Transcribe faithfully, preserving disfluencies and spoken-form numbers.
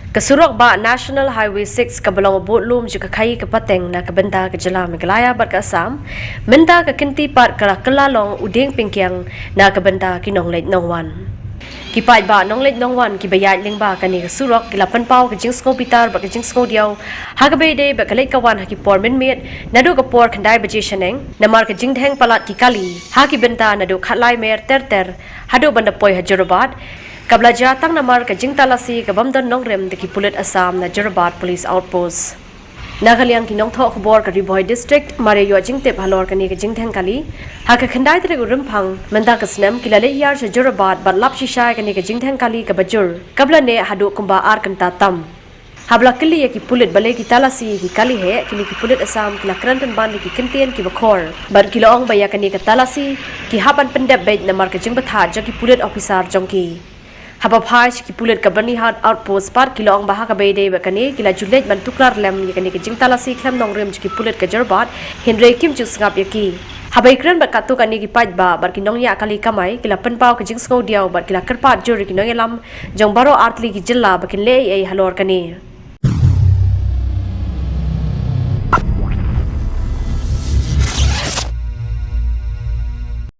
Ka surok bah National Highway six kaba long u budlum jong ka khaii ka pateng na ka bynta ka jylla Meghalaya bad ka Assam, mynta ka kynti pat ka la kylla long u dieng pyngkiang na ka bynta ki nongleit nongwan. Ki paidbah nongleit nongwan kiba ïaid lyngba kane ka surok ki la pynpaw ka jingsngew bitar bad ka jingsngew diaw ha kaba ïadei bad ka leit ka wan ha ki por mynmiet naduh ka por khyndai baje shaneng namar ka jingdheng palat ki kali ha ki bynta naduh Khatlai Mer ter ter haduh ban da poi ha Jorabat, kaba la jia tang namar ka jingtalasi ka bym don nongrim da ki pulit Assam na Jorabat Police Outpost. Na ka liang ki nongthoh khubor ka Ri Bhoi District, mar ïa ïoh jingtip halor kane ka jingdheng kali, ha ka khyndai tarik u Rymphang mynta ka snem ki la leit hiar sha Jorabat bad lap shisha ïa kane ka jingdheng kali kaba jur, kaba la neh haduh kumba ar kynta tam. Haba la kylli ïa ki pulit balei ki talasi ïa ki kali heh, kine ki pulit Assam ki la kren pynban ïa ki kyntien kiba khor bad ki la ong ba ïa kane ka talasi ki hap ban pyndep beit namar ka jingbthah jong ki pulit ophisar jong ki. Haba phai sha ki pulit ka Byrnihat Outpost pat ki la ong ba ha kaba ïadei bad kane ki la ju leit ban tuklar lem ïa kane ka jingtalasi khlem nongrim jong ki pulit ka Jorabat, hynrei kim ju sngap ïa ki. Haba ïakren bad katto katne ki paidbah bad ki nongñiah kali kamai ki la pynpaw ka jingsngew diaw bad ki la kyrpad jur ïa ki nongïalam jong baroh artylli ki jylla ba kin leh ei ei halor kane.